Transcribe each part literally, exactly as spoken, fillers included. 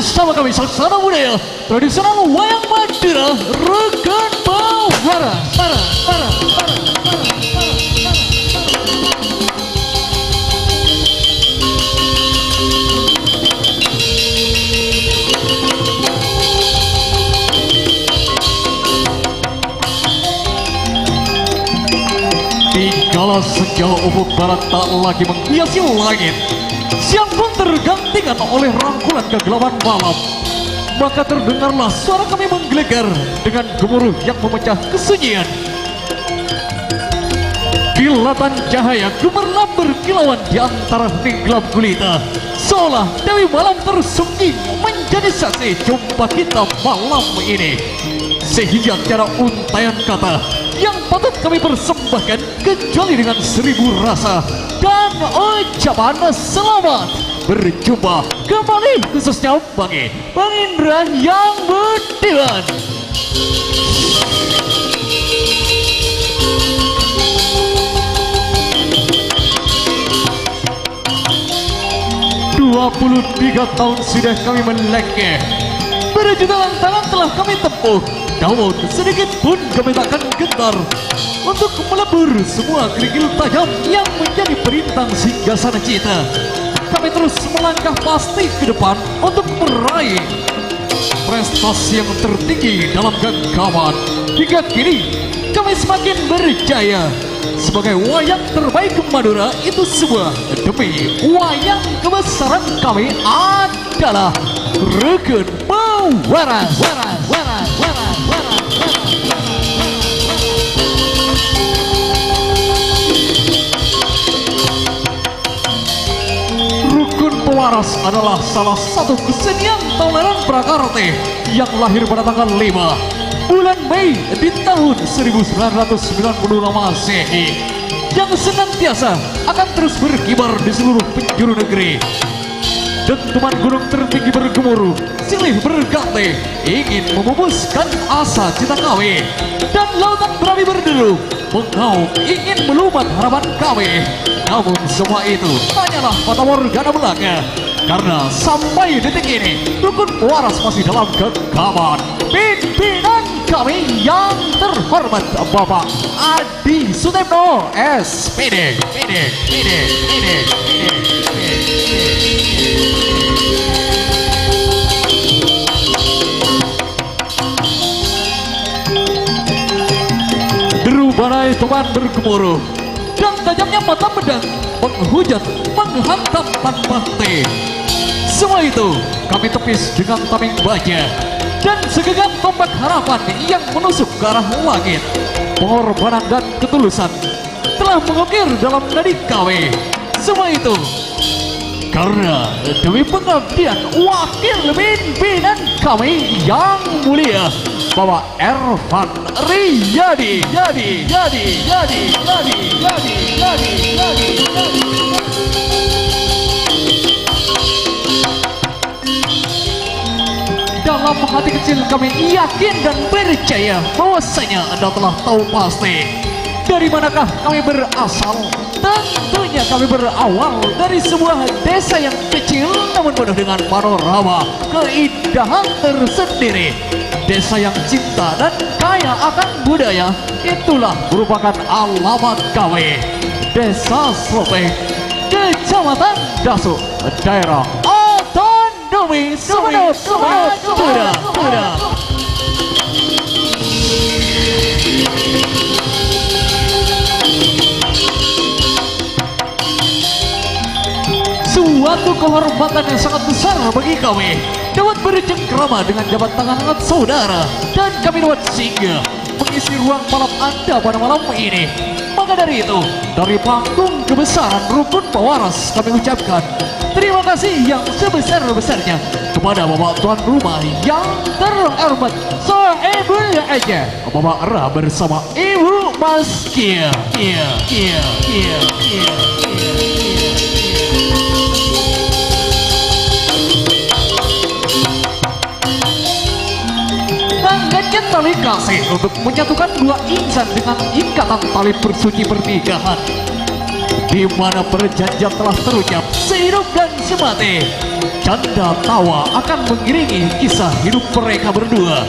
Sama kami, Saksana Budaya Tradisional Wayang Madura, Rukun Bawara. Para, para, para, para. Di kala senja ufuk barat tak lagi menghiasi langit, siang pun tergantikan oleh rangkulan kegelapan malam. Maka terdengarlah suara kami menggelegar dengan gemuruh yang memecah kesunyian. Kilatan cahaya gemerlap berkilauan di antara hening gelap gulita, seolah Dewi Malam tersungging menjadi saksi jumpa kita malam ini. Sehingga tiada untaian kata yang patut kami persembahkan kecuali dengan seribu rasa dan ucapan selamat berjumpa kembali, khususnya bagi Pangindra yang budiman. Dua puluh tiga tahun sudah kami melangkah. Berjuta tantangan telah kami tempuh. Namun, sedikit pun kami takkan gentar untuk melebur semua kerikil tajam yang menjadi perintang singgasana cita. Kami terus melangkah pasti ke depan untuk meraih prestasi yang tertinggi dalam genggaman. Hingga kini, kami semakin berjaya. Sebagai wayang terbaik Madura itu semua demi wayang kebesaran kami adalah Rukun Pewaras. Rukun Pewaras adalah salah satu kesenian Tongleran Prakarti yang lahir pada tanggal lima bulan Mei di tahun seribu sembilan ratus sembilan puluh lima Masehi, yang senantiasa akan terus berkibar di seluruh penjuru negeri. Dentuman gunung tertinggi bergemuruh, silih berganti, ingin memupuskan asa cita kami. Dan lautan berapi berderu, mengaum ingin melumat harapan kami. Namun semua itu hanyalah fata morgana belaka. Karena sampai detik ini, Rukun Pewaras masih dalam genggaman pimpinan kami yang terhormat Bapak Adi Sutemno, S P D. Deru badai topan bergemuruh, dan tajamnya mata pedang menghujat, menghantam tanpa henti. Semua itu kami tepis dengan tameng baja dan segenggam tombak harapan yang menusuk ke arah langit. Pengorbanan dan ketulusan telah mengukir dalam nadi kami. Semua itu karena demi pengabdian wakil pimpinan kami yang mulia, Bapak Ervan Riyadi. Yadi, Yadi, Yadi. Dalam hati kecil kami yakin dan percaya bahwasanya Anda telah tahu pasti dari manakah kami berasal. Tentunya kami berawal dari sebuah desa yang kecil namun penuh dengan panorama keindahan tersendiri. Desa yang cinta dan kaya akan budaya, itulah merupakan alamat kami. Desa Slopeng, Kecamatan Dasuk, daerah Oton Dumi, Sumenep, Madura. Suatu kehormatan yang sangat besar bagi kami dapat bercengkrama dengan jabat tangan anak saudara, dan kami dapat singgah mengisi ruang malam Anda pada malam ini. Maka dari itu, dari panggung kebesaran Rukun Pewaras kami ucapkan terima kasih yang sebesar-besarnya kepada Bapak Tuan Rumah yang terhormat Sohibul Aja, Bapak Ra bersama Ibu Maskia. Iya, iya, iya, iya. Mangkanya tali kasih untuk menyatukan dua insan dengan ikatan tali bersuci pernikahan, di mana perjanjian telah terucap sehidup dan semati. Canda tawa akan mengiringi kisah hidup mereka berdua.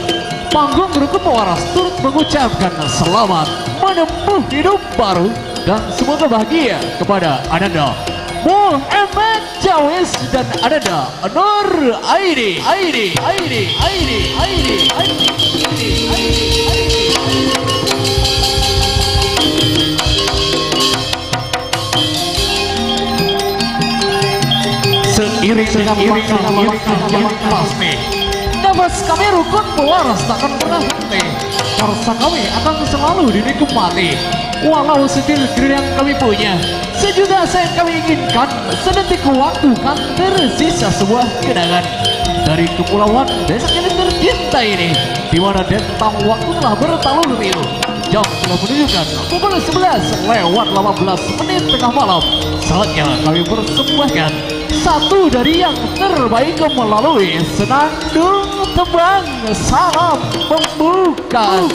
Panggung rukun pewaris turut mengucapkan selamat menempuh hidup baru dan semoga bahagia kepada Ananda Muhammad Jawis dan Ananda Nur Aini. Aini, Aini, Aini, Aini, Aini, Aini, Aini, Aini. Seiring dengan langkah-langkah yang pasti, nafas kami rukun pewaris takkan pernah henti. Karsa kami akan selalu dinikmati. Walau sedetil kerjaan yang kami punya, sejuta asa yang kami inginkan, sedetik waktu kan tersisa sebuah kenangan. Dari kepulauan desa kami tercinta ini, di mana dentang waktu telah bertalu liu. Jam telah menunjukkan pukul sebelas lewat delapan belas menit tengah malam. Saatnya kami persembahkan satu dari yang terbaik melalui senandung tembang salam pembuka.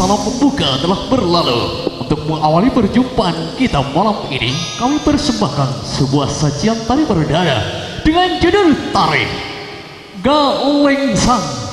Malam pembuka telah berlalu. Untuk mengawali perjumpaan kita malam ini, kami persembahkan sebuah sajian tari perdana dengan judul tari Galengsang.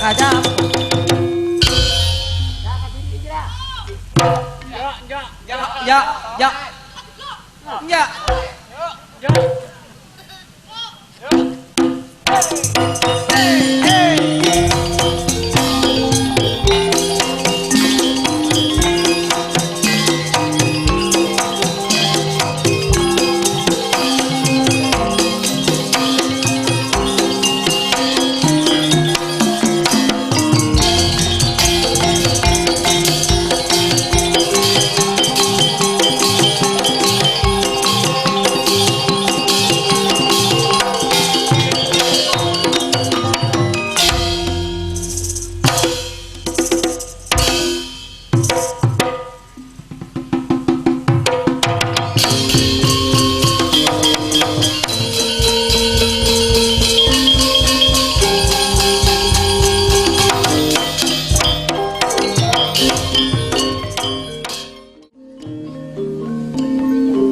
Ajam. Ya, ya, ya. Ya.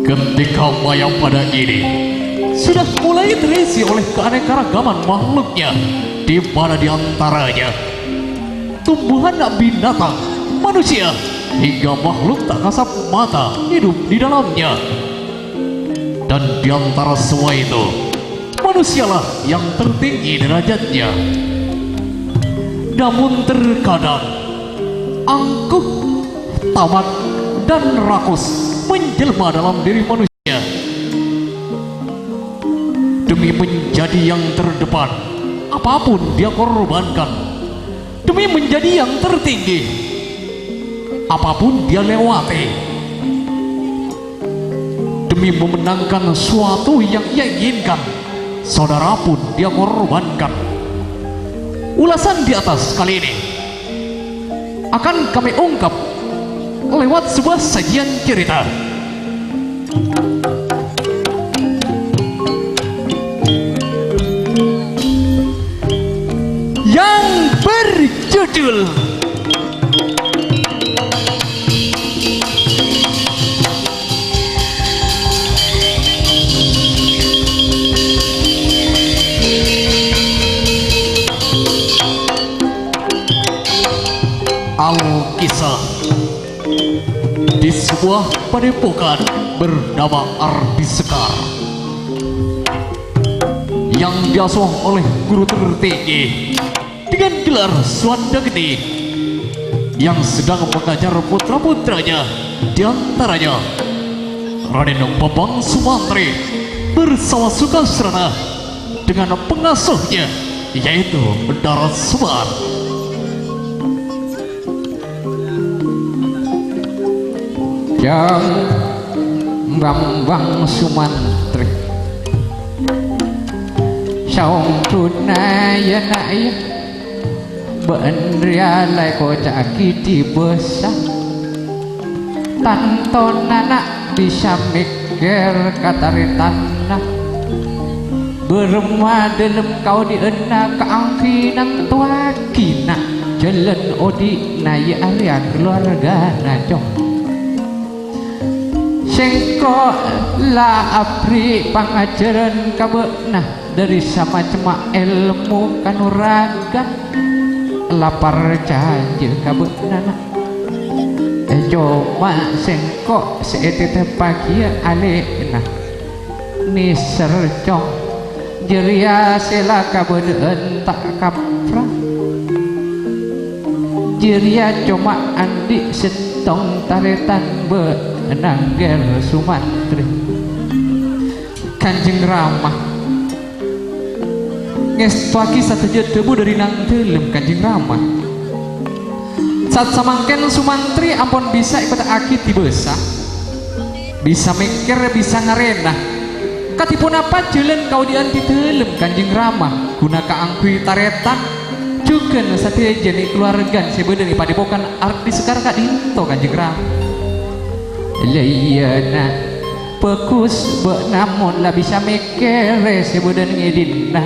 Ketika maya pada ini sudah mulai terisi oleh keanekaragaman makhluknya, di mana di antaranya tumbuhan, binatang, manusia, hingga makhluk tak kasat mata hidup di dalamnya. Dan di antara semua itu, manusialah yang tertinggi derajatnya. Namun terkadang angkuh, tamak, dan rakus menjelma dalam diri manusia. Demi menjadi yang terdepan, apapun dia korbankan. Demi menjadi yang tertinggi, apapun dia lewati. Demi memenangkan suatu yang ia inginkan, saudara pun dia korbankan. Ulasan di atas kali ini akan kami ungkap lewat sebuah sajian cerita yang berjudul Alkisah. Di sebuah padepokan bernama Ardi Sekar yang diasuh oleh guru tertinggi dengan gelar Suwanda Geni yang sedang mengajar putra-putranya, di antaranya Raden Bambang Sumantri bersama Sukasrana dengan pengasuhnya, yaitu Bendara Semar. Jang Bambang Sumantri. Saongghuna, ya, Na', ya. Bâ'na rèya la èkoca'aghi dibâsa. Tantona, Na', bisa mèkkèr ka tarètanna. Bârâmma dhâlem kaodi'ânna kaangghuy nantowaghi, Na', jhâlân odi'na, yâ arèya kalowargana, Cong. Sèngko' la aberri' pangajhârân ka bâ'na dhâri samacemma èlmo kanorogan. La parcajâ ka bâ'na, Na'. Eh, coma sèngko' sè ètètèppaghiyâ alè'na. Nèser, Cong. Jârèya sè la kabâdâ'ân ta' kapra. Jârèya coma andi' sèttong tarètan bâ'na, Ger Sumantri. Kanjeng Rama ngèstowaghi sadhâjâ dhâbu dhâri Nang Dhâlem, Kanjeng Rama. Saat samangkèn Sumantri ampon bisa èpata'aghi dibâsa, bisa mèkkèr, bisa ngarèna. Kadhi ponapa jhâlân kaodi'ân dhi dhâlem, Kanjeng Rama, ghuna kaangghuy tarètan, jhughân sadhâjâna kalowargan sè bâdâ è Padhepokan Ardi Sekar ka'dinto, Kanjeng Rama? La iyâ, Na'. Bhâghus, bâ'na mon la bisa mèkkèrè sè bâdâ è dinna.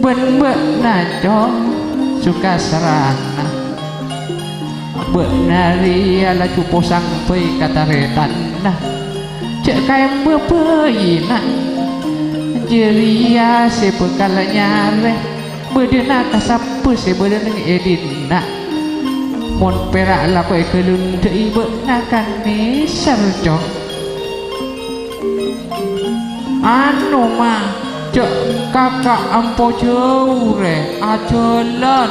Bân bâ'na, Cong, Sukasrana. Bâ'na rèya laju posang bhâi ka tarètanna. Jhâ' kaèmbâ bhâi, Na'. Jârèya sè bhâkal nyarè Bâdâna kasabbhâ sè bâdâ neng è dinna'. Mon pèra' lako èghâlundhâ'i bâ'na kan nèser, Cong. Anu, Ma, jhâ' kaka' ampo jhâu rè, ajhâlân.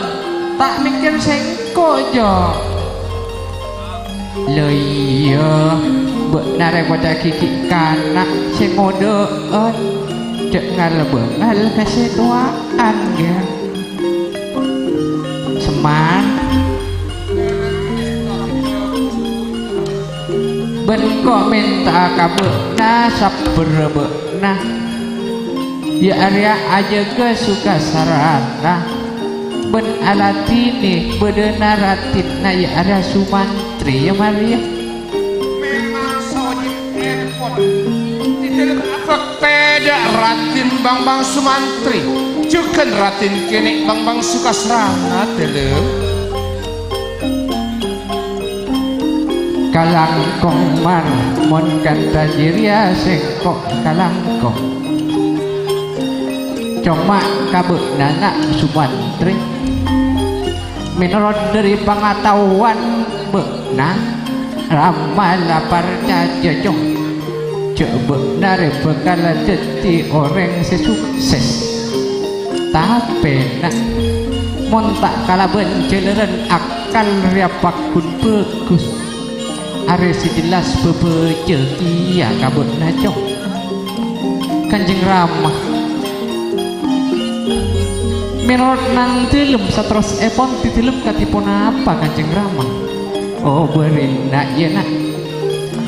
Ta' mèkkèr sèngko', jhâ'. Lha iyâ, bâ'na rè koca' ghi' kana' sè ngodâ'ân, jhâ' ngal-bângal ka sè towa'an, ghi. Semman. Bân ko' mènta'a ka bâ'na, sabbhârrâ bâ'na. Ya arèya ajâgâ sokasarana, bân aladhinè bâdâna ratinna, ya arèya Sumantri, ya, Marè, ya. Memang sojib èpon. Di dalam abâktè dâ' Ratin Bangbang Sumantri, jhughân Ratin kènè' Bangbang Sukasrana, dâlem. Kalangkong, Mar, mon kantha jârèya sèngko' kalangkong. Coma ka bâ'na, na', Sumantri. Mènorot dâri pangataowan bâ'na, Rama la parcajâ, Cong, jhâ' bâ'na rè bhâkal dhâddhi orèng sè sukses. Tapè, na', mon ta' kalabân jhâlârân akal rèya pagghun bhâghus. Arè sè jelas bhâbhâjâ kèya ka bâ'na, Cong. Kanjeng Rama. Mènorot Nang Dâlem saterrossèpon, Dâlem kadhi ponapa, Kanjeng Rama? Oh, bârinna, yâ, Na'.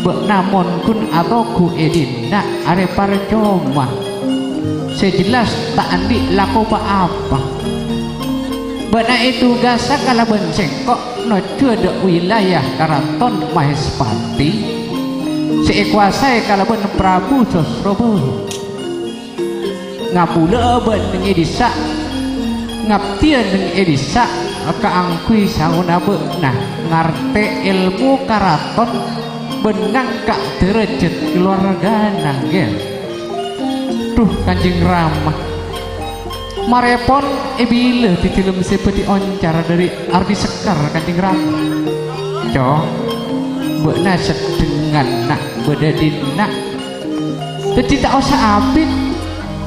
Bâ'na mon ghun atoghu è dinna' arè parcoma. Sè jelas ta' andi' lako pa-apa. Bâ'na ètugasa kalabân sèngko' nojjhuwâ dâ' wilayah Karaton Mahespati sè èkowasaè kalabân Prabu Sosrobahu. Ngabulâ'â bâ'na neng è dissa', ngabdiyâ neng è dissa' kaangghuy saona bâ'na ngartè èlmo karaton bân ngangka' dârâjhât kalowargana, ghi. Dhu, Kanjeng Rama. Marèpon è bilâ Dâlem sè bhâdhi oncar dâri Ardi Sekkar, Kanjeng Rama? Cong, bâ'na seddhengngan, Na', bâdâ dinna'. Dâddhi ta' osa abit.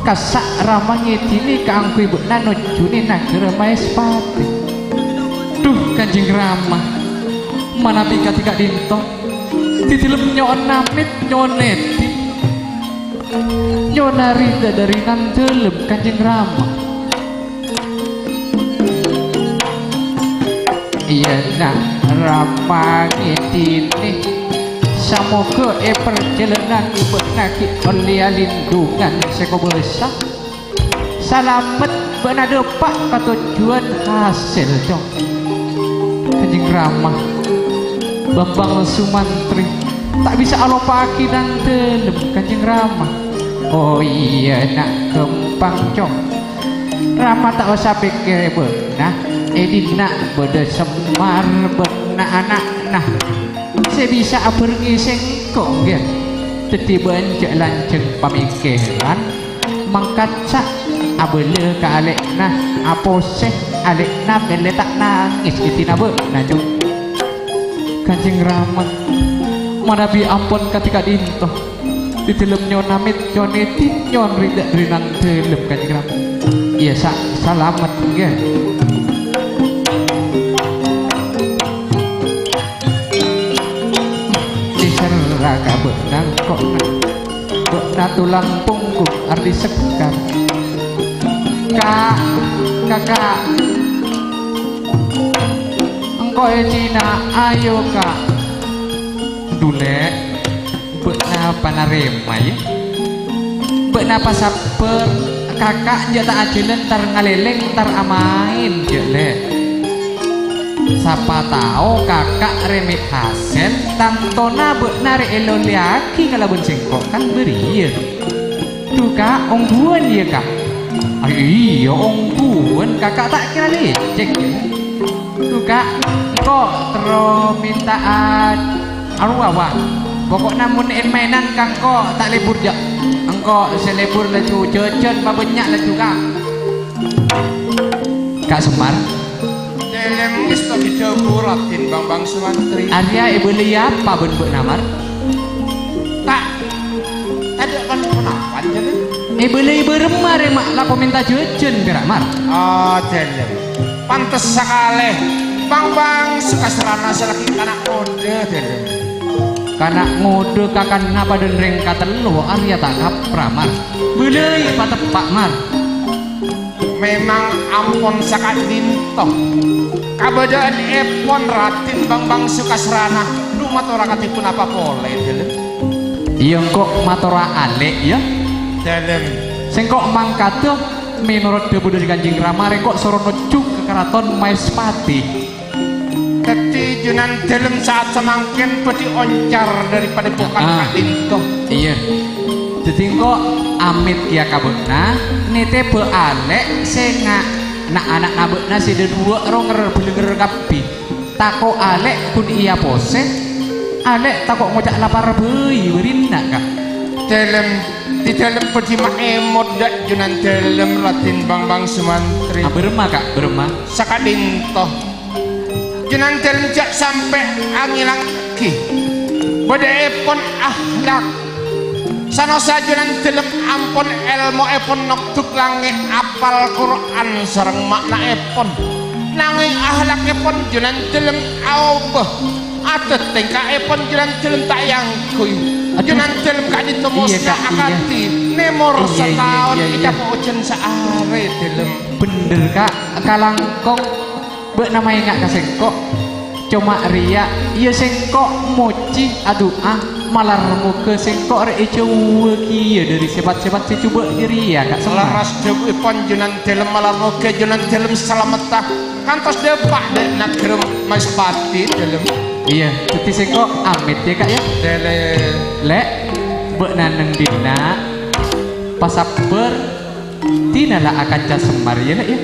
Kassa' Rama ngèdinè kaangghuy bâ'na nojjhunè naghârâ Mahespati. Dhu, Kanjeng Rama, manabi kadhi ka'dinto, Dâlem nyo'on amit, nyo'on èdhi. Nyo'ona rida dâri Nang Dâlem, Kanjeng Rama. Iyâ, Na', Rama ngèdinè. Samoghâ è parjhâlânan bâ'na ghi' ollèya lindhungan sè kobâsa. Salamet bâ'na dâpa' ka tojjhuwân hasèl, Cong. Kanjeng Rama, Bambang Sumantri, ta' bisa alopa'aghi Nang Dâlem, Kanjeng Rama. Oh iyâ, Na', ghâmpang, Cong. Rama ta' osa pèkkèrè bâ'na, è dinna' bâdâ Semar bân na'-ana'na sè bisa abhârengngè sèngko', ghi. Dâddhi bâ'na jhâ' lanjhâng pamèkkèran. Mangkat, sa', abâlâ ka alè'na, aposè, alè'na pèlè ta' nangès è dinna' bâ'na, Cong. Kanjeng Rama, manabi ampon kadhi ka'dinto, Dâlem nyo'on amit, nyo'on èdhi, nyo'on rida dâri Nang Dâlem, Kanjeng Rama. Iyâ, sa-, salamet, ghi. Èserra ka bâ'na engko', Na'. Bâ'na tulang punggung Ardi Sekkar. Ka', Kaka'. Engko' èdina, ayo, Ka'. Dulè', bâ'na panarèma, yâ. Bâ'na pasabbhâr, Kaka' jhâ' ta' ajhâlân, tar ngalèlèng, tar amaèn, jhâ', Lè'. Sapa tao Kaka' rè mè' hasèl, tantona bâ'na rè èlollèyaghi kalabân sèngko', kan bâriyâ. Dhu, Ka', ongghuwân, yâ, Ka'? Ay, iyâ, ongghuwân, Kaka' ta' kèra lècèk. Dhu, Ka', engko' terro mènta'a arowa, wa. Poko'na mon èn-maènan ka engko' ta' lebur, jhâ'. Engko' sè lebur laju jhâjhân pabânnya' laju, Ka'. Ka' Semar. Dâlem ngèsto èdhâbu Radèn Bambang Sumantri. Arèya èbâlâi apa bân bâ'na, Mar? Ta', tadâ' pan-ponapan, Dâlem. Èbâlâi bârâmma rè, Ma', la pamènta jhâjhân pèra', Mar? Oh, Dâlem. Pantes sakalè. Bambang Sukasrana sè lakè kana' ngodâ, Dâlem. Kana' ngodâ kakanna padâ rèng katello arèya ta' kapra, Mar. Bâlâi pateppa', Mar. Memang ampon saka'dinto. Kabâdâ'ânèpon Radèn Bambang Sukasrana, dhu matora kadhi ponapa polè, Dâlem? Iyâ, engko' matora alè', yâ. Dâlem. Sèngko' mangkada, mènorot dhâbu dâri Kanjeng Rama, rèngko' soro nojjhu ka Karaton Maespati. Dhâddhi, Junan Dâlem sa'at samangkèn bhâdhi oncar dâri padhâbukan Ah, ka'dinto. Iyâ. Dhâddhi, engko' amèt kèya ka bâ'na, nètèbhâ alè' sè nga-, na'-ana'na bâ'na sè dhâduwâ' ronger bhâlânger kabbhi. Tako' alè' ghun èyaposè, alè' tako' ngoca' lapar bhâi bârinna, Ka'. Dâlem, di dâlem bhâdhi maèmot dâ' Junan Dâlem Radèn Bambang Sumantri. Ah, bârâmma, Ka', bârâmma? Saka'dinto. Junan Dâlem jhâ' sampè' angèlangaghi bâdâèpon akhlak. Sanossa Junan Dâlem ampon èlmoèpon nokdhuk langngè' apal Qur'an sareng ma'naèpon. Nangèng akhlakèpon Junan Dâlem aobâ. Adât tèngka'èpon Junan Dâlem ta' èangghuy. Aduh. Junan Dâlem ka'dinto Iyâ, mosna Ka', iyâ. Akadhi, nèmor Iyâ, iyâ, sataon iyâ, iyâ. ècapo' ojhân saarè, Dâlem. Bhender, Ka'. Kalangkong. Bâ'na maènga' ka sèngko'. Coma rèya, iyâ sèngko' mojhi, adu'a, malar moghâ sèngko' rè èjhâuwâ kèya dâri sèpat-sèpat sè jhubâ' jârèya, Ka' Semar. Lerres dhâbuèpon Junan Dâlem, malar moghâ Junan Dâlem salametta kantos dâpa' dâ' naghârâ Maespati, Dâlem. Iyâ, dhâddhi sèngko' amèt, yâ, Ka', yâ. Dâlem. Lè', bâ'na neng dinna', pasabbhâr, Dina la akanca Semar, yâ, Lè', yâ.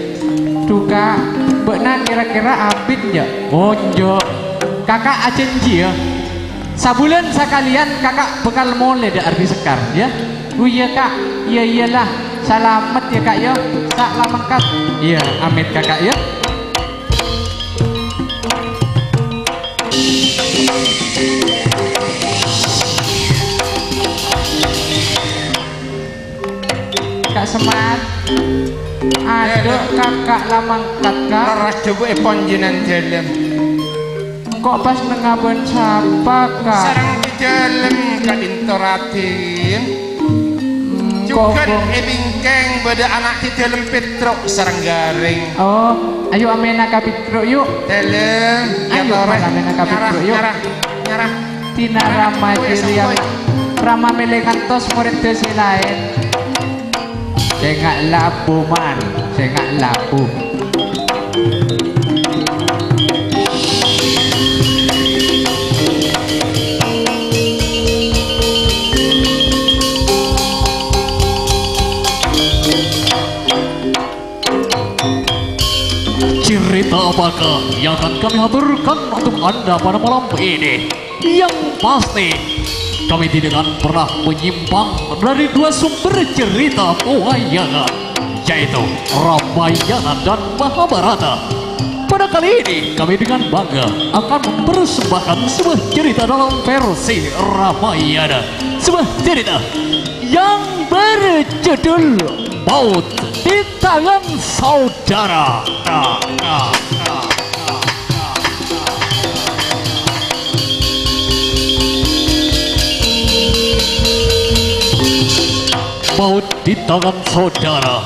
Dhu, Ka', bâ'na kèra-kèra abit, yâ? Onjhâ'. Kaka' ajhânjhiyâ, sabulân sakalèyan Kaka' bhâkal molè dâ' Ardi Sekar, yâ? Oh, iyâ, Ka'. Iyâ, iyâ, la. Salamet, yâ, Ka', yâ. Sa' la mangkat. Iyâ, amèt, Kaka', yâ. Ka' Semar. Adhu, Kaka' la mangkat, Ka'. Lerres dhâbuèpon Junan Dâlem. Engko' pas nengnga bân sapa, Ka'? Sareng Dhi Dâlem ka'dinto, Radèn. Hmm, Jhughân koko. È bingkèng bâdâ ana' Dhi Dâlem Petruk sareng Garèng. Oh, ayo amèna ka Petruk, yu'. Dâlem, Ayo, yâ, torè. Amèna ka Nyarah, Petruk, yu'. Nyarah, nyarah. Dina Rama Jiriya, Rama mèlè ngantos morèdda sè laèn. Sènga' labu, Man, sènga' labu. Cerita apakah yang akan kami haturkan untuk Anda pada malam ini? Yang pasti, kami tidak akan pernah menyimpang dari dua sumber cerita pewayangan, yaitu Ramayana dan Mahabharata. Pada kali ini, kami dengan bangga akan mempersembahkan sebuah cerita dalam versi Ramayana. Sebuah cerita yang berjudul Maut di Tangan Saudara. Maut di Tangan Saudara.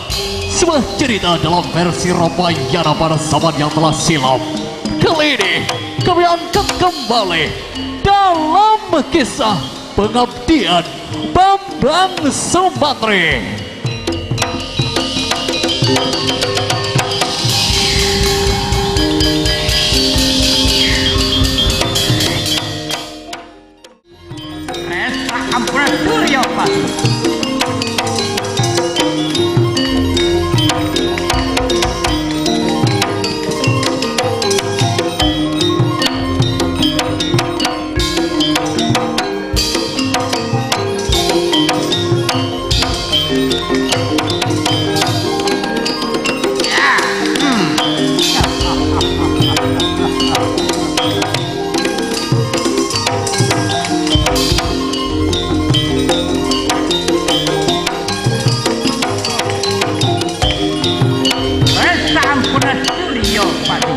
Sebuah cerita dalam versi Ramayana pada zaman yang telah silam. Kali ini, kami angkat kembali dalam kisah pengabdian Bambang Sumantri. Resta Ampura Surya Pati. Pati.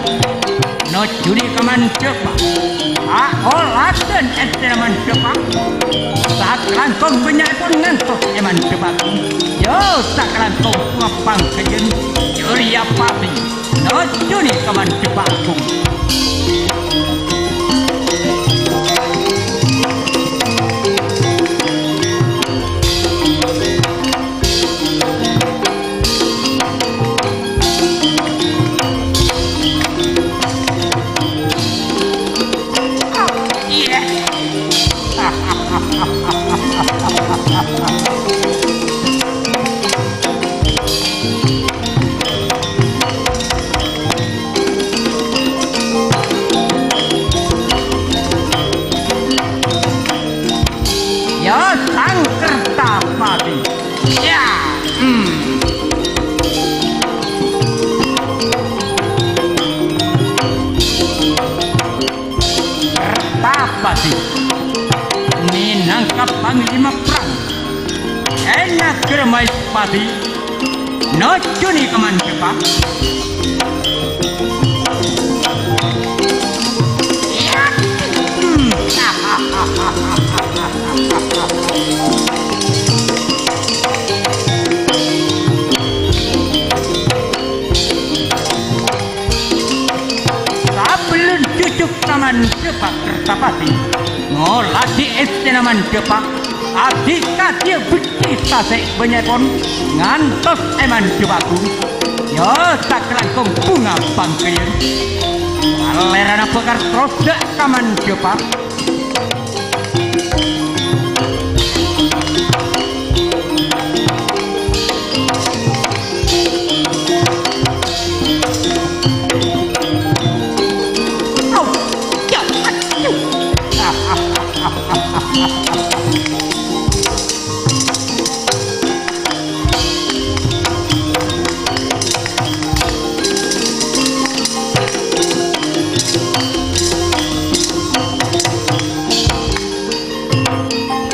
Nojjhuni ka Mandhâpa. Aoladhân èstèna Mandhâpa. Sakalangkong bânnya'èpon ngantos è Mandhâpa. Yo, sakalangkong bhunga pangghâjiyân Surya Pati. Nojjhuni ka Mandhâpa Agung. Ya, Sang Kertapati. Ya, hmm. Kertapati mènangka panglima perrang è naghârâ Maespati. Nojjhuni ka Mandhâpa. Sabellunna jhujhuk ka Mandhâpa Kertapati, ngoladhi èstèna Mandhâpa, adhi-kadhiyâ beddhi tasè' bânnya'èpon ngantos è Mandhâpa Agung. Ya, sakalangkong bhunga pangghâjiyân. Salèrana bhâkal terros dâ' ka Mandhâpa.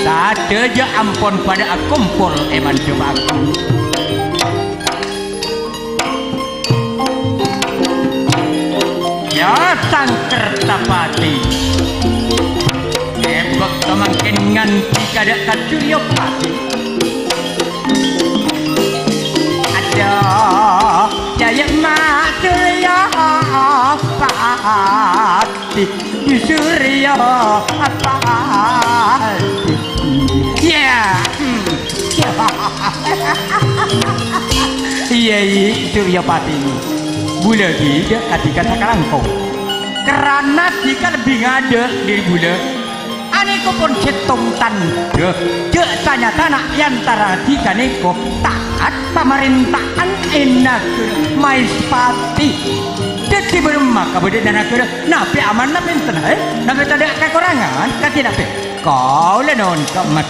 Sadhâjâ ampon padâ akompol è Mandhâpa Agung. Ya, Sang Kertapati. È bâkto mangkèn ngandhika dâ' ka Surya Pati. Adhu, jâ' iyâ, Ma' Surya Pati, Surya Pati. Ya, hmm. Iyâ, iyâ, Surya Pati. Bulâ ghi' dâ' ka dhika sakalangkong. Kerrana dhika lebbi ngadâ' dâri bulâ. Anèko pon sèttong tandhâ, jâ' tanyatana è antarana dhika nèko ta'at pamarènta'an è naghârâ Maespati. Dhâddhi bârâmma kabâdâ'ânna naghârâ? Napè amanna pènten, hè? Napè tadâ' kakorangan? Kadhi napè? Kaulâ non ka Mas.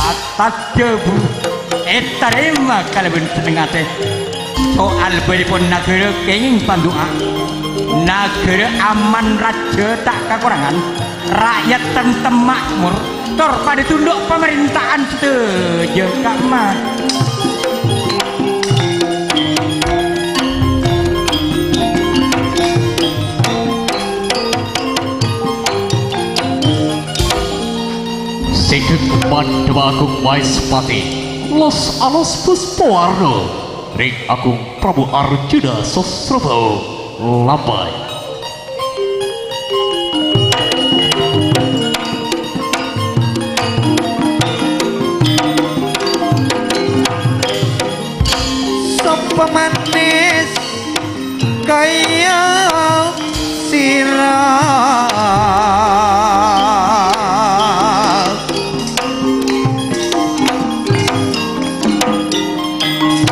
Attas dhâbu ètarèma kalabân senneng atè. Soal bâlipon naghârâ kèngèng pandu'a. Naghârâ aman, rajâ ta' kakorangan, ra'yat tentrem makmur, tor padâ tundhuk pamarènta'an sadhâjâ ka'emma. Sèdhâk Mandhâpa Agung Maespati, los-alos bus pawarna, Rèng Agung Prabu Arjuna Sasrabawa, lambâi. Sapa manès kaya sira.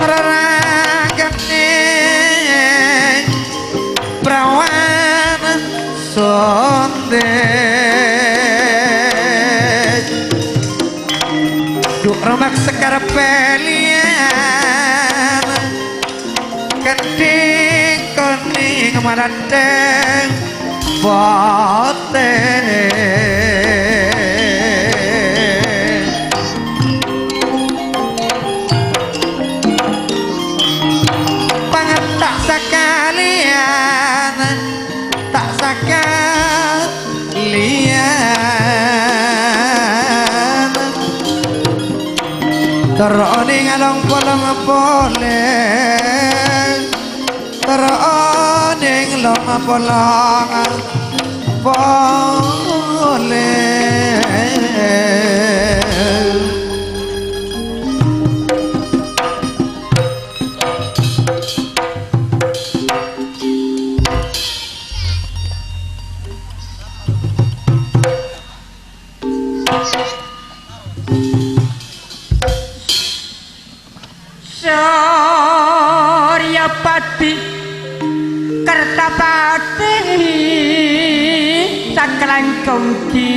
Raragane prawan sondek. Duk remak sekar pelian. Gendhing kuning malandeng putih. Pangetta Sakalèyan, ta' sakalèyan, terro onèng along polong polè, terro onèng long polong polè. Suryapati, Kertapati, sakalangkong ghi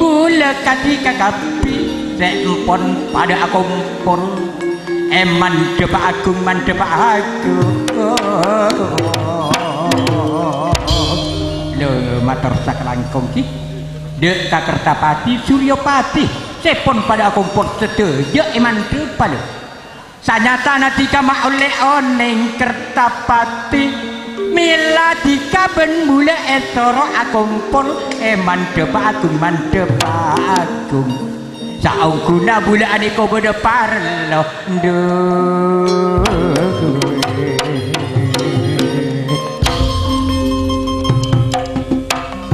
bulâ kadhi kakabbhi sè empon padâ akompol è mandhâppa agung, mandhâppa agung. Lho, mator sakalangkong ghi. Dâ' ka Kertapati, Suryapati, sè pon padâ akompol sadhâjâ è mandhâppa, lho. Sanyatana dhika ma' ollè onèng Kertapati, mèla dhika bân bulâ èsoro akompol è mandhâppa agung, mandhâppa agung. Saongghuna bulâ anèko bâdâ parlo, ndu.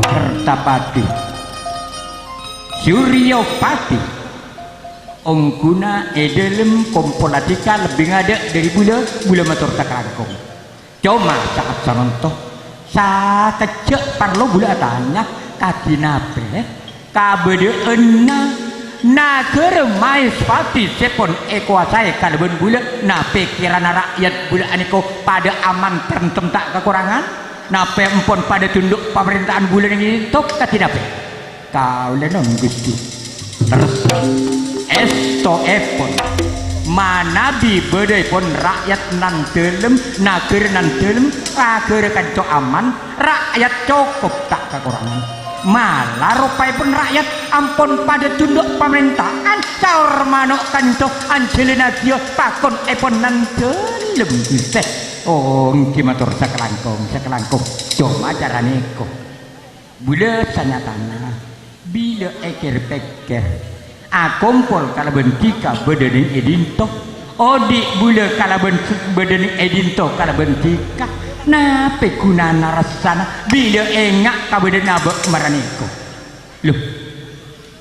Kertapati. Suryapati. Ongghuna è dhâlem kompolla dhika lebbi ngadâ' dâri bulâ, bulâ mator sakalangkong. Coma sa'at sanonto, sakejjhâ' parlo bulâ atanya, kadhi napè kabâdâ'ânna naghârâ Maespati sè pon èkowasaè kalabân bulâ, napè kèrana ra'yat bulâ anèko padâ aman, tentrem, ta' kakorangan? Napè empon padâ tundhu' pamarènta'an bulâ nèng èdinto, kadhi napè? Kaulâ nongghu, Ghi. Lerres. Èstoèpon, manabi bâdâèpon ra'yat nan dhâlem, naghârâ nan dhâlem, naghârâ kanca aman, ra'yat cokop ta' kakorangan. Mala ropaèpon ra'yat ampon padâ tundhu' pamarènta'an, saor mano' kanca anjhâlânnaghi pakonèpon nan dhâlem, Ghi. Oh, èngghi mator sakalangkong, sakalangkong. Coma caranèko. Bulâ sanyatana, bilâ èkèr-pèkkèr, akompol kalabân dhika bâdâ nèng èdinto, odi' bulâ kalabân s-, bâdâ nèng èdinto kalabân dhika, napè ghunana rassana bilâ ènga' kabâdâ'ânna abâ' maranèko? Lho,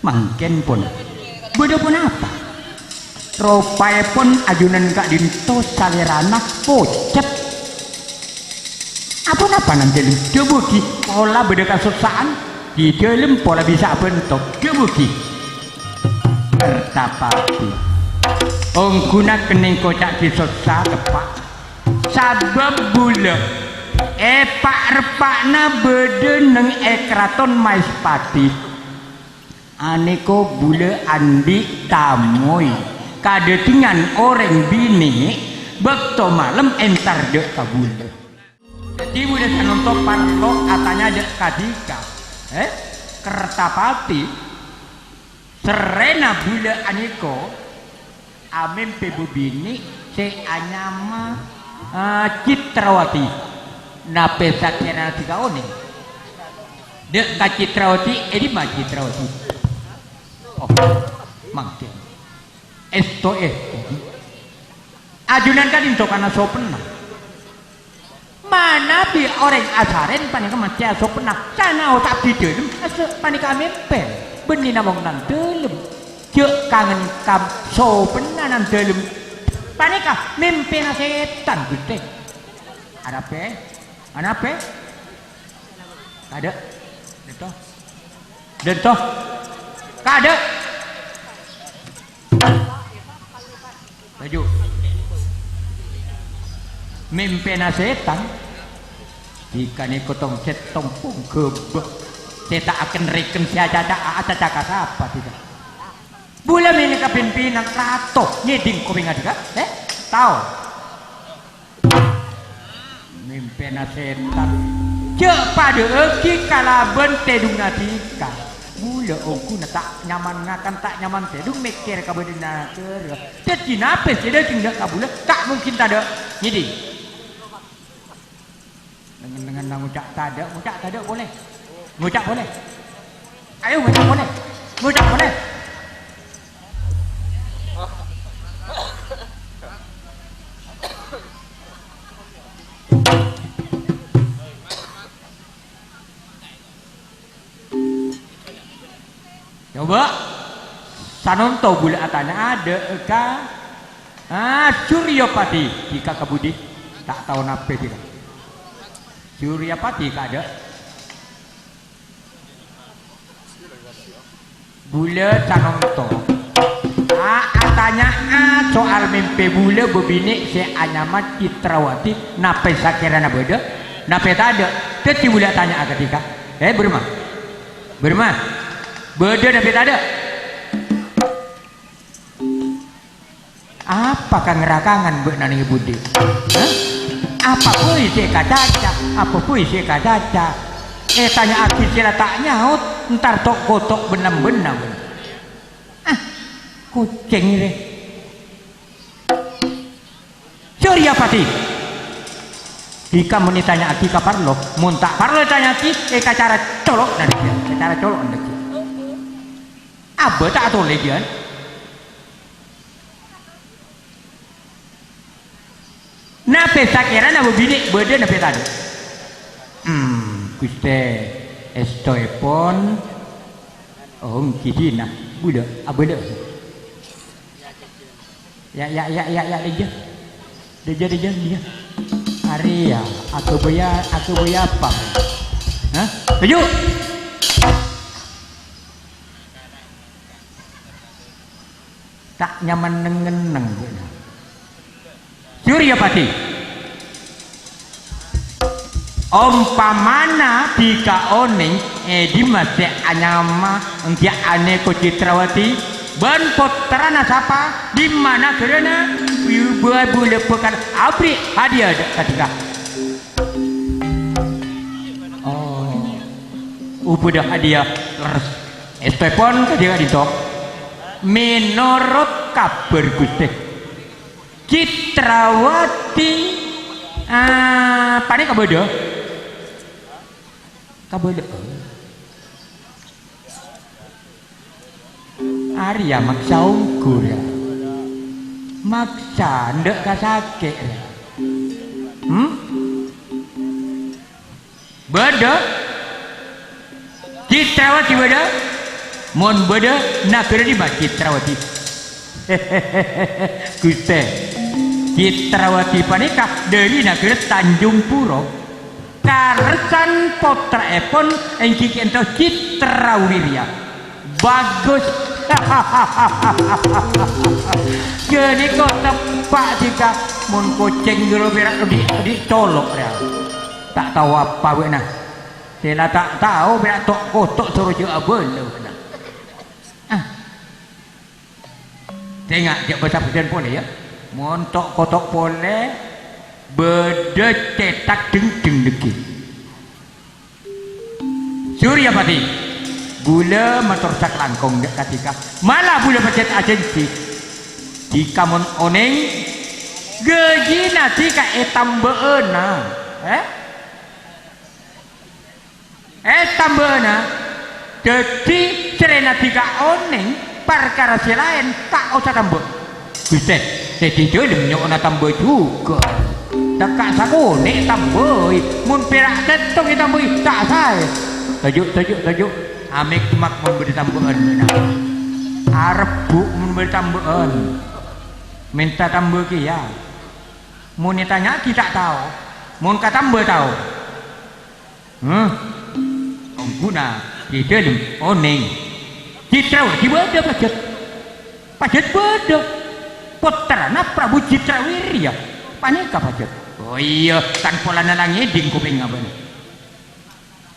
Mangkèn pon. Bâdâ ponapa? Ropaèpon ajunan ka'dinto salèrana pocet. Aponapa nan dhâlem? Dhâbuwaghi, pola bâdâ kasossa'an. È dhâlem pola bisa abhânto. Dhâbuwaghi. Kertapati. Ongghuna kennèng koca'aghi sossa, teppa'. Sabâb bulâ è pa'-reppa'na bâdâ nèng è Karaton Maespati. Anèko bulâ andi' tamoy kadhâddhiyân orèng binè' bâkto malem entar dâ' ka bulâ. Dhâddhi bulâ sanonto parlo atanya dâ' ka dhika, eh, Kertapati, serrèna bulâ anèko amèmpè bâbinè' sè anyama, eh, Citrawati. Napè sakèrana dhika onèng? Dâ' ka Citrawati, è dimma Citrawati? Oh, mangkèn. Èsto, èsto. Ajunan ka'dinto kana sopenna. Manabi orèng asarèn panèka maskè asopenna, sanaos abdhi dhâlem, asa-, panèka amèmpè, bânnè namong nan dhâlem. Jhâ' kangen kam-, sopenna nan dhâlem. Panèka mèmpèna sètan, Gusti. Anapè? Anapè? Kadâ'. Dânto. Dânto. Kadâ'. Laju. Mèmpèna sètan. Dhika nèko tong sèttong pong ghâbâ. Sè ta' aken-reken sè acaca-, acaca ka sapa dhika? Bulâ mènèka pimpinan rato ngèdhing kopèngnga dhika? Eh? Tao? Mèmpèna sètan. Jhâ' padâ'aghi kalabân tèdungnga dhika. Bulâ ongghuna ta' nyaman ngakan, ta' nyaman tèdung, mèkkèr ka bâdâna naghârâ. Dhâddhi napè sè dâteng dâ' ka bulâ, ta' mungkin tadâ' ngèdhing. Ngen-, ngen-, ngoca' tadâ', ngoca' tadâ' polè. Ngoca' polè. Ayo, ngoca' polè. Ngoca' polè. Coba, sanonto bulâ atanya adâ' ka, ah, Suryapati, dhika ka budi, ta' tao napè dhika. Suryapati ka adâ'. Bulâ sanonto. A-, atanya'a soal mèmpè bulâ bâbinè' sè anyama Citrawati, napè sakèrana bâdâ, napè tadâ'. Dhâddhi bulâ atanya'a ka dhika. Eh, bârâmma? Bârâmma? Bâdâ napè tadâ'? Apa kang-rakangan bâ'na neng è budi? Hah? Apa bhâi sè èkacaca? Apa bhâi sè èkacaca? Ètanya'aghi sè la ta' nyaot, entar to'-koto' bân-lambânna bân. Ah, kocèng rè. Suryapati. Dhika mon ètanya'aghi ka parlo, mon ta' parlo ètanya'aghi, èkacara colo'na dhâggi', èkacara colo'na dhâggi'. Abâ ta' atolè, Jan. Napè sakèrana bâbinè' bâdâ napè tadâ'? Hmm, Ghustè, èstoèpon. Oh, èngghi dinah. Bulâ, abâlâ. Ya, ya, ya, ya, ya, dâjâ. Dâjâ, dâjâ, dâjâ. Arèya, aghâbâyâ, aghâbâyâ apa? Hah? Toju'! Ta' nyaman neng-ngenneng, Suryapati. Ompamana dhika onèng è dimma sè anyama èngghi anèko Citrawati, bân pottrana sapa, dimma naghârâna, bâ-, bulâ bhâkal aberri' hadiah dâ' ka dhika. Oh, obâdhâ hadiah lerres. Èstoèpon ka dhika ka'dinto. Mènorot kabhâr, Ghustè. Citrawati, ah, panèka bâdâ? Kabâdâ'ân. Arèya maksa ongghu, rèya. Maksa, endâ' ka sakè', rèya. Hmm? Bâdâ? Citrawati bâdâ? Mon bâdâ, naghârâ dimma Citrawati? Ghustè, Citrawati panèka dâri naghârâ Tanjung Pura. Karsan pottra'èpon èngghi ka'dinto Citrawirya. Bagus. Ghânèka teppa' dhika, mon kocèng ghâllu pèra' odi'-odi' colo', rèya. Ta' tao apa bâ'na. Sè la ta' tao pèra' to'-koto' soro jâ' abâlâ bâ'na. Ah. Sènga' jâ' bâsa bâdân polè, yâ. Mon to'-koto' polè, bâdâ cètak dhengdheng dhâggi'. Suryapati, bulâ mator sakalangkong jâ' ka dhika. Mala bulâ pajhât ajhânjhi. Dhika mon onèng, ghâjina dhika ètambâ'âna. Eh? Ètambâ'âna. Dhâddhi, sarèna dhika onèng, parkara sè laèn ta' osa tambâ'. Ghustè, sè è dâlem nyo'ona tambâ' jhughân. Tekka' sakonè' tambâi, mon pèra' sèttong ètambâi, ta' saè. Toju', toju', toju'. Amèkmak mon bâdâ tambâ'ân, mèna. Arebbhu' mon bâdâ tambâ'ân. Mènta tambâ' kèya. Mon ètanya'aghi ta' tao, mon katambâ tao. Hah? Ongghuna, è dâlem, onèng. Citrawati bâdâ pajhât. Pajhât bâdâ. Pottrana Prabu Citrawirya. Panèka pajhât. Oh iyâ, kan polana la ngèdhing kopèngnga bâ'na.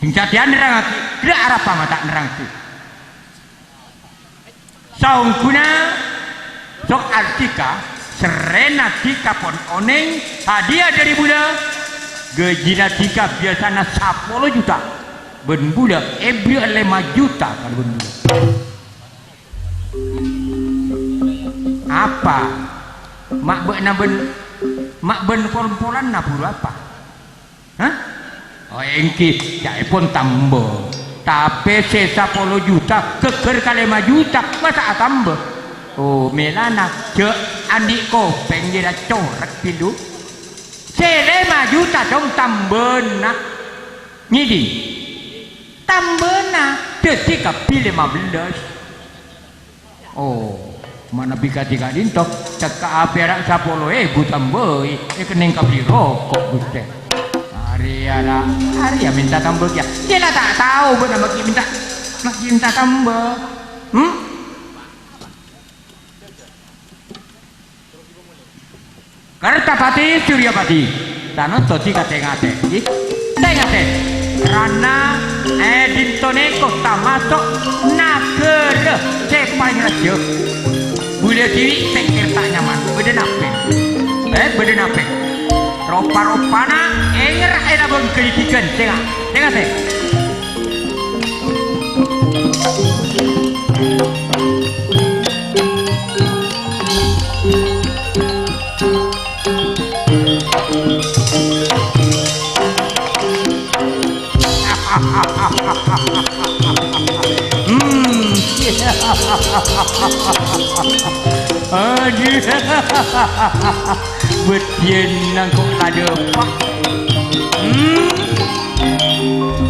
Sing satèya nerrangngaghi, ḍâ' arapa ma' ta' nerrangngaghi. Saongghuna soal dhika, sarèna dhika pon onèng hadiah dâri bulâ, ghâjina dhika biyasana sapolo juta, bân bulâ èberri'â lèma juta ka bân bulâ. Apa? Ma' bâ'na bân, ma' bân pol-polanna buru apa? Hah? Oh, èngghi, ca'èpon tamba. Tapè sè sapolo juta ghâgghâr ka lèma juta, masa atamba? Oh, mèlana, jhâ' andi' kopèng ngèra corèk, Pilu. Sè lèma juta, Cong, tambâna. Ngèdhing? Tambâna, dhâddhi kabbhi lèma bellâs. Oh, manabi kadhi ka'dinto, cekka'a pèra' sapolo èbu tambâi, èkennèng kabbhi roko', Ghustè. Arèya, ra-, arèya mènta tambâ kèya. Kèya la ta' tao bâ'na maghi mènta, maghi mènta tambâ. Hmm? Kertapati Suryapati, tano todi ka tè-ngatè, ngghi. Tè-ngatè, rana, eh, dinto nèko tamaso' naghârâ sè palèng rajâ. Bulâ dhibi' tèngkèr ta' nyaman, bâdâ napè? Eh, bâdâ napè? Ropa-ropana ènger è labâng ghâlidhighân, sènga', tè-ngatè. Hmm. Adhu. Bâdhiyân nangko' la dâpa'. Hmm.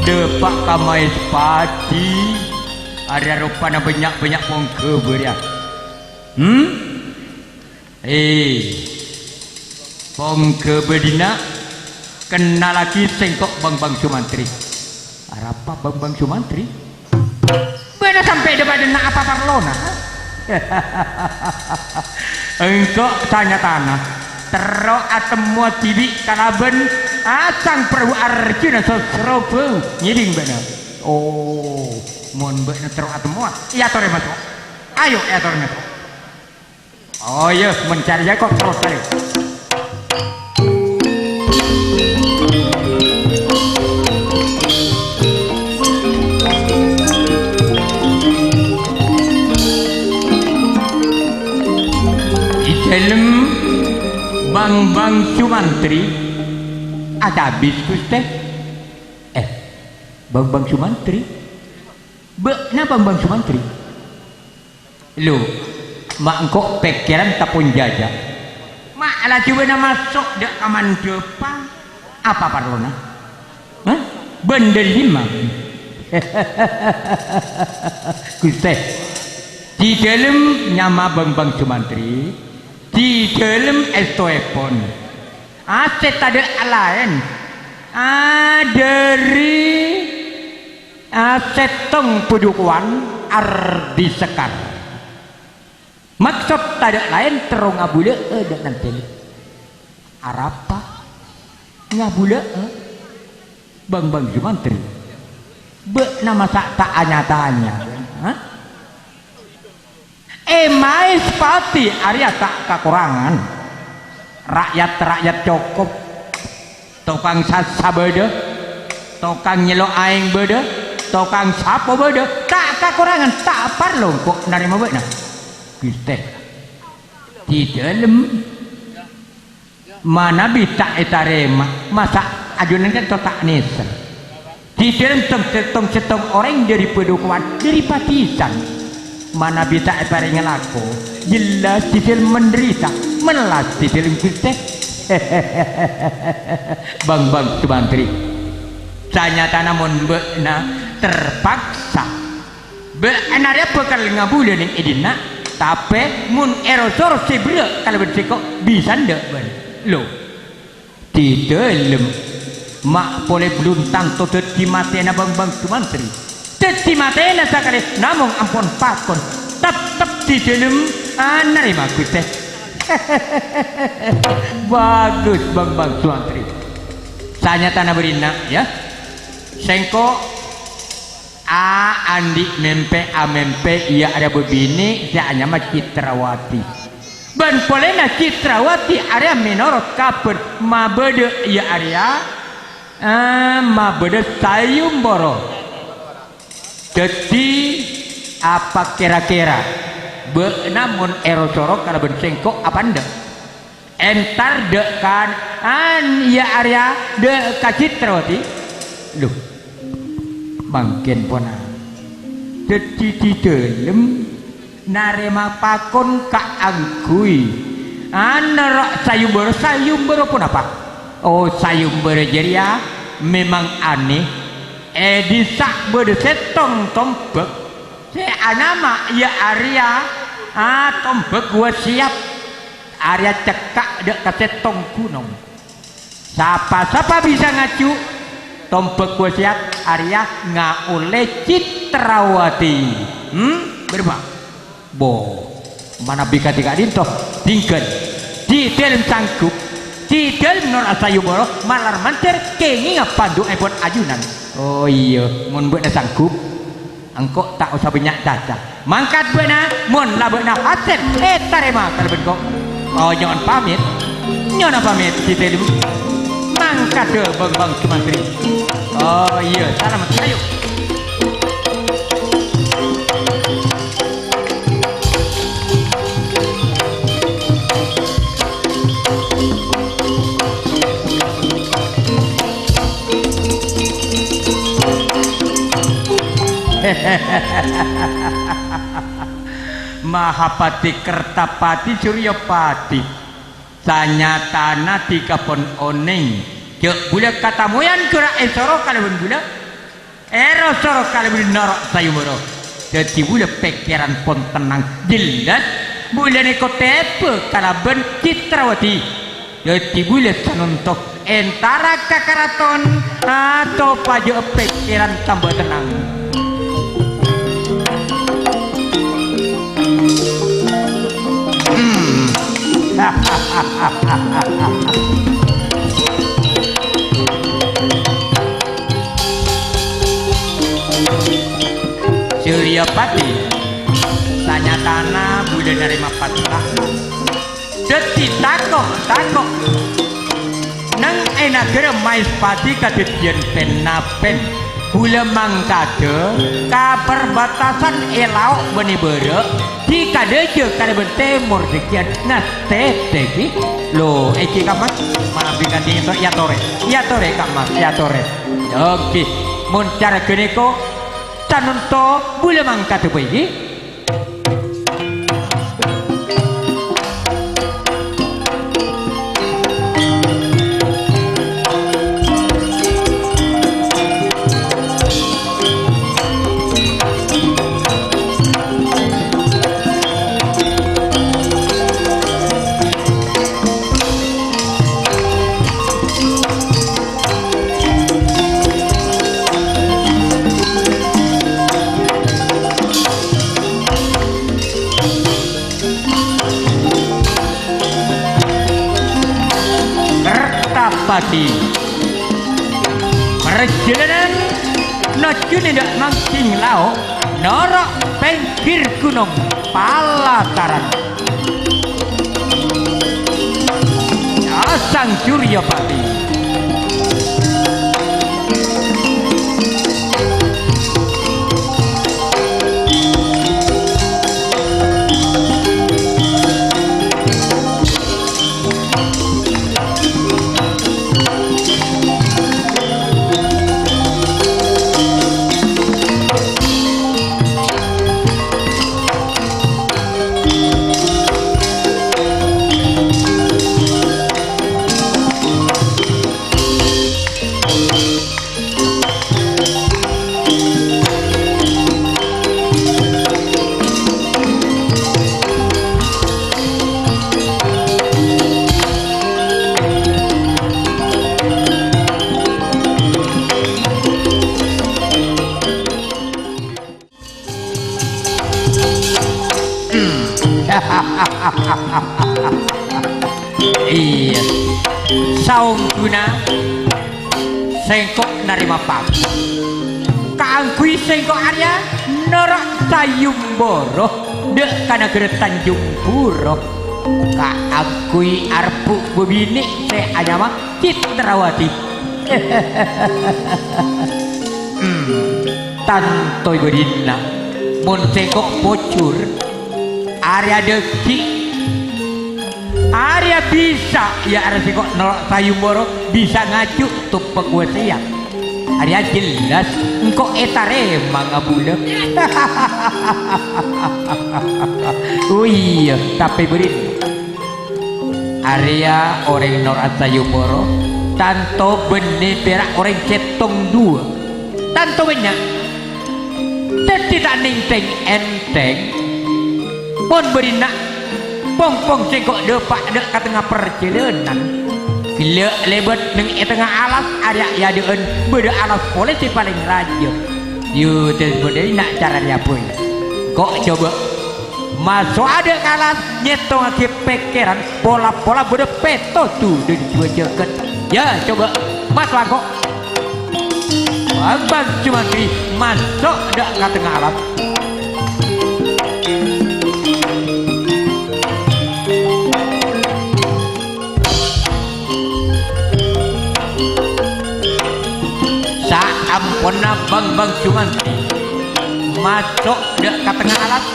Dâpa' ka Maèspati. Arèya ropana bânnya'-bânnya' pongghâbâ rèya. Hmm? Eh, pongghâbâ dinna', kennalaghi sèngko' Bambang Sumantri. Arapa Bambang Sumantri? Bâ'na sampè' dâpa' dinna' apa parlona? Engko' sanyatana terro atemmowa dhibi' kalabân Sang Prabu Arjuna Sasrobâ. Ngèdhing bâ'na? Oh, mon bâ'na terro atemmowa, èyatorè maso'. Ayo, èyatorè maso'. Oh, iyâ, mon carèya kok terros arè. È dâlem Bambang Sumantri. Acabis, Ghustè. Eh, Bambang Sumantri? Bâ'na Bambang Sumantri? Lo, ma' engko' pèkkèran tapon jâjâ. Ma' laju bâ'na maso' dâ' ka mandhâpa. Apa parlona? Hah? Bândhâr lima. Ghustè, di dâlem nyama Bambang Sumantri, di dâlem èstoèpon. Asèt tadâ' laèn. Ah, dâri Ah, sèttong Padukowan Ardi Sekar. Maksod tadâ' laèn terro ngabulâ'â dâ' nantèna. Arapa? Ngabulâ'â? Bambang Sumantri. Bâ'na masa' ta' nya-tanya, ha? È Maèspati arèya ta' kakorangan. Ra'yat-ra'yat cokop. Tokang sassa bâdâ, tokang nyello' aèng bâdâ, tokang sapo bâdâ. Ta' kakorangan, ta' parlo engko' narèma bâ'na. Ghustè, di dâlem manabi ta' ètarèma, masa' ajunan ka'dinto ta' nèser? Di dâlem tong-, tong-, sèttong orèng dâri Padukowan, dâri Padisân. Manabi ta' èparèngè lako, jelas di dâlem manderita, mellas di dâlem Ghustè. Bambang Sumantri. Sanyatana mon bâ'na terpaksa, bâ'na rèya bhâkal ngabulâ neng è dinna', tapè mon èro-soro sè berrâ' kalabân sèngko', bisa endâ' bân. Lo. Di dâlem, ma' polè bellun tanto dhâddhi matèna Bambang Sumantri. Dhâddhi matèna sakalè, namong ampon pakon. Teptep di dâlem, ah, narèma, Ghustè. Bagus, Bambang Sumantri. Sanyatana bârinna, ya. Sèngko' A, andi' mèmpè, amèmpè, iyâ arèya bâbinè' sè anyama Citrawati. Bân polèna Citrawati arèya mènorot kabhâr mabâdâ, iyâ arèya, eh, mabâdâ sayembara. Dhâddhi, apa kèra-kèra bâ'na mon èro-soro kalabân sèngko' apa endâ'? Entar dâ' kan, an, iyâ arèya dâ' ka Citrawati. Lho, mangkèn pona. Dhâddhi è dhâlem narèma pakon kaangghuy anoro' sayembara. Sayembara ponapa? Oh, sayembara jârèya memang anèh. È dhisa' bâdâ sèttong tombhâk sè anyama iyâ arèya, ah, tombhâk wasiat. Arèya cekka' dâ' ka sèttong ghunong. Sapa-sapa bisa ngaju tombhâk wasiat arèya ngaollè Citrawati. Hmm? Bârâmma? Bo, manabi kadhi ka'dinto, dingghâl. Dhâddhi dhâlem sanggup, dhâddhi dhâlem noro' sayembara malar mandhâr kèngènga pandu'èpon ajunan. Oh iyâ, mon bâ'na sanggup, engko' ta' osa bânnya' caca. Mangkat bâ'na, mon la bâ'na hasèl ètarèma kalabân ko-, oh, nyo'on pamit. Nyo'ona pamit, dhâddhi dhâlem. Mangkat dâ' bâng-bâng sumantri. Oh iyâ, salamet. Ayo. Mahapati Kertapati Suryapati, sanyatana dhika pon onèng, jhâ' bulâ katamoyan ghârâ' èsoro kalabân bulâ. Èro soro kalabân noro' sayembara. Dhâddhi bulâ pèkkèran pon tennang. Jelas, bulâ nèko tèbâ kalabân Citrawati. Dhâddhi bulâ sanonto entara ka karaton, ato pajâ pèkkèran tamba tennang. Hmm. Suryapati, sanyatana bulâ narèma paterra. Dhâddhi tako'-tako'. Neng è naghârâ Maespati kadhâddhiyân pen-napen. Bulâ mangkada ka perbatasan è lao' bânnè bârâ', dhika dâjâ kalabân tèmor dhâgghiyân ngastètè ghi. Lo, èngghi, Kamma, manabi kadhi ènto èyatorè. Èyatorè, Kamma, èyatorè. Èngghi, mon cara ghânèko, sanonto bulâ mangkada bhâi ghi. Kertapati. Parjhâlânan nojjhuna dâ' mangkèng lao', noro' pèngghir ghunong palataran. Asang Suryapati. Iyâ. Saongghuna sèngko' narèma pagghun. Kaangghuy sèngko' arèya noro' sayembara dâ' ka naghârâ Tanjung Pura. Kaangghuy arebbhu' bâbinè' sè anyama Citrawati. Hmm, tanto è bâdinna, mon sèngko' pojhur, arèya dhâggi', arèya bisa, iyâ, arèya sèngko' noro' sayembara, bisa ngaju tombhâk wasèyat. Arèya jelas engko' ètarèma ngabulâ. Oh iyâ, tapè bâdâ. Arèya orèng Nor Asayuboro, tanto bânnè pèra' orèng sèttong duwâ'. Tanto bânnya'. Dhâddhi ta' nèng-tèng èntèng. Mon bâdâna, pong-pong sèngko' dâpa' dâ' ka tengnga parjhâlânan. Ghellâ' lèbât nèng è tengnga alas, arèya è adâ'ân bâdâ alas polè sè palèng rajâ. Yu, dhâddhi bâdâ na' cara rèya, Boy. Ko' coba. Maso'a dâ' ka alas, nyèttongngaghi pèkkèran, pola-pola bâdâ pètto dhu dâri jiwa jâgât. Yâ, coba, maso'a ko'. Bang-bang Jumantri maso' dâ' ka tengnga alas. Saamponna Bang-bang Jumantri maso' dâ' ka tengnga alas,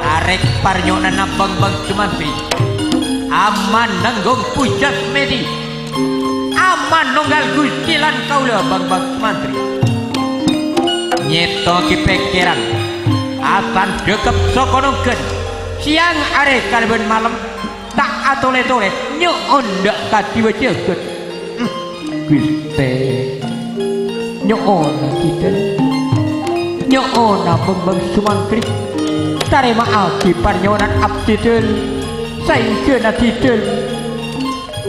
tarèk parnyo'onanna Bang-bang Jumantri aman nanggung pujhât mèdhi. Aman nonggal Gustè lan kaulâ Bang-bang Jumantri. Nyèttongngaghi pèkkèran, asandhâkep soko nongghân, sèyang arè kalabân malem, ta' atolè-tolè nyo'on dâ' ka jiwa jâgât. Hmm, Gustè, nyo'ona, Kidâl. Nyo'ona, Bang-bang Jumantri. Tarèma'aghi parnyo'onan abdhi, Dâl. Saèngghâna Kidâl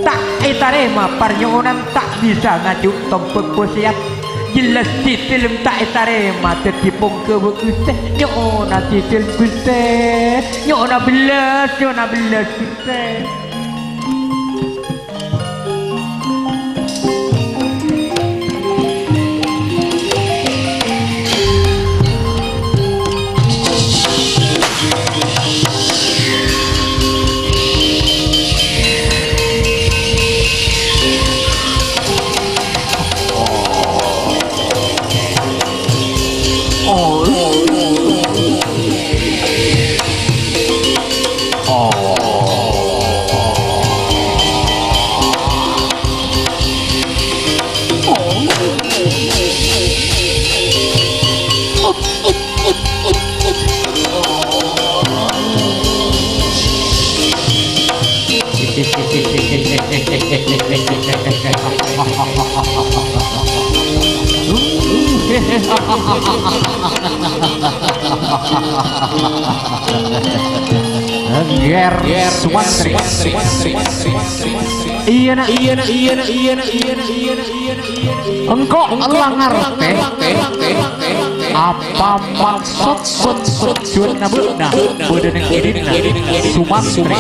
ta' ètarèma parnyo'onan, ta' bisa ngaju' tombhâk wasèyat. Jelas Kidâl ta' ètarèma dhâddhi pongghâbâ Gustè. Nyo'ona Kidâl, Gustè. Nyo'ona bellas, nyo'ona bellas, Gustè. Ger Sumantri. Iyâ, Na'. Iyâ, Na'. Iyâ, Na'. Iyâ, Na'. Iyâ, Na'. Iyâ, Na'. Iyâ, Na'. Engko' la ngartè apa maksod bân tojjhuwânna bâ'na bâdâ neng kèdhinna Sumantri.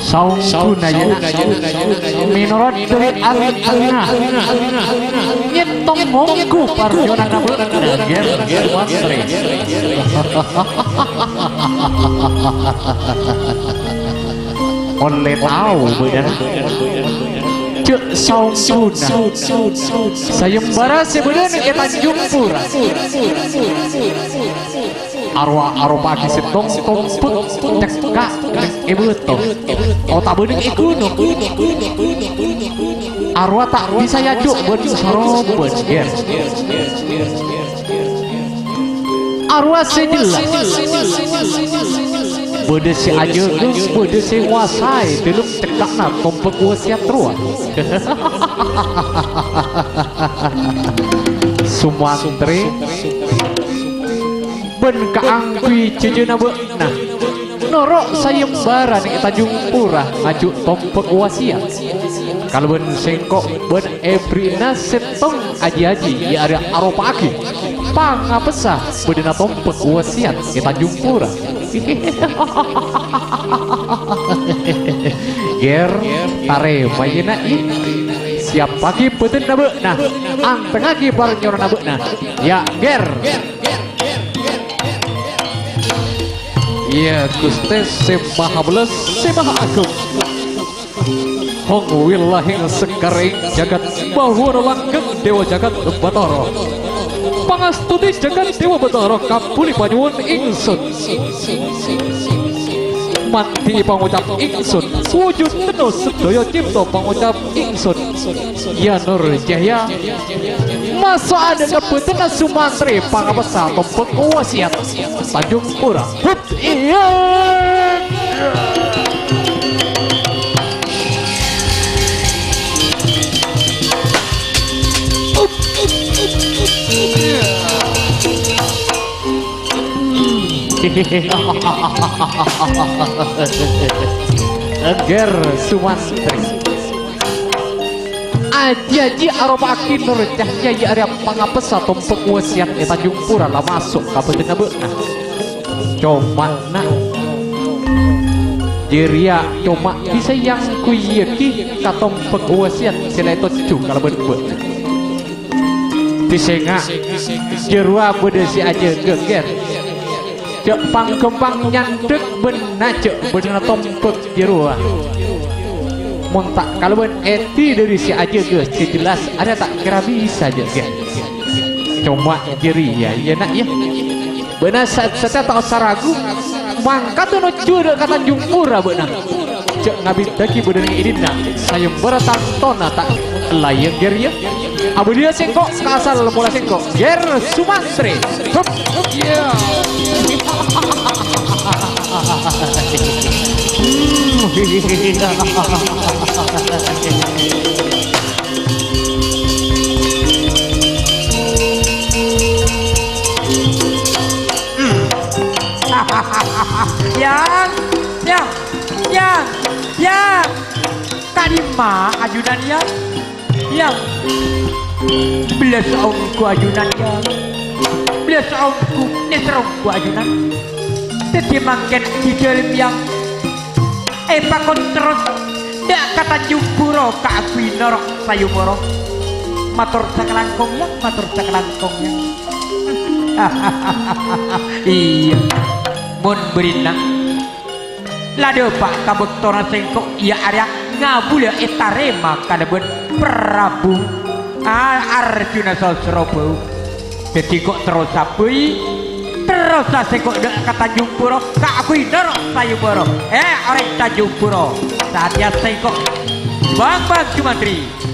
Saongghuna, yâ, Na'. Mènorot dâri antengnga, nyèttong mongghu parjhâlânanna bâ'na, Ger Sumantri. Ollè tao bâ'na jâ' saongghuna sayembara sè bâdâ neng è Tanjung Pura. Arowa aropa'aghi sèttong tombhâk cekka' neng è bâto, otabâ neng è ghunong. Arowa ta' bisa èaju' bân sarombân, Ger. Arowa sè jelas, bâdâ sè ajâgâ, bâdâ sè ngowasaè dâlem cekka'na tombhâk wasèyat rowa. Sumantri bân kaangghuy jhâjhâna bâ'na noro' sayembara neng è Tanjung Pura ngaju' tombhâk wasèyat. Kalabân sèngko' bân èbherri'na sèttong aji-aji, yâ arèya aropa'aghi pangapèssa bâdâna tombhâk wasèyat è Tanjung Pura. Ger, tarèma, yâ, Na', yâ. Siyappaghi bâdânna bâ'na, antengngaghi parnyo'onanna bâ'na, yâ, Ger. Iyâ, Ghustè sè maha bellas, sè maha agung. Hong willahing sekkaring jagat, bahwana langgeng Dewa Jagat Batara. Pangastoti jagat Dewa Batara, kabulâ panyowon ingsun. Mandi pangocap ingsun, wujud penuh sadaya cipta pangocap ingsun. Ya Nur Cahya, maso' adhâ'na bhâdhânna Sumantri pangapessa tombhâk wasiat Tanjung Pura. Hut, iya. Ger Sumantri. Aji-aji aropa'agi Nur Cahya ya arèya pangapessa tombhâk wasiat è Tanjung Pura la maso' ka bhâdhânna bâ'na. Coma, na', jârèya coma bisa èangghuyaghi ka tombhâk wasiat sè la ètojjhu kalabân bâ'na. Disènga', jârowa bâdâ sè ajâgâ, Ger. Jhâ' pang-ghâmpang nyandhek bânnè jhâ' bâdâna tombhâk jârowa. Mon ta' kalabân èdhi dâri sè ajâgâ sè jelas arèya ta' kèra bisa, jhâ', Ger. Coma jârèya, iyâ, na', iyâ. Bâ'na sè-, sèttè ta' osa ragu, mangkada nojjhu dâ' ka Tanjung Pura bâ'na. Jhâ' ngabiddhâghi bâdâna è dinna, sayembara tantona ta' ella, iyâ, Ger, iyâ. Abâliyâ sèngko' ka asal mola sèngko', Ger Sumantri. Hup. Iyâ. Yang, yang, yang, yang. Ka'dimma ajunan, yang? Yang. Bellas ongghu ajunan, yang. Bellas ongghu, nèser ongghu ajunan. Dhâddhi mangkèn è dâlem, yang. Èpakon terros dâ' ka Tanjung Pura kaangghuy noro' sayembara. Mator sakalangkong, yang, mator sakalangkong, yang. Iyâ, mon bârina la dâpa' ka bâktona sèngko' iyâ arèya ngabulâ ètarèma kalabân Prabu A-, Arjuna Sasrabâ. Dhâddhi ko' terrosa bhâi, terrosa sèngko' dâ' ka Tanjung Pura, kaangghuy noro' sayembara. È, orèng Tanjung Pura, satèya sèngko'. Bang-bang Jumantri.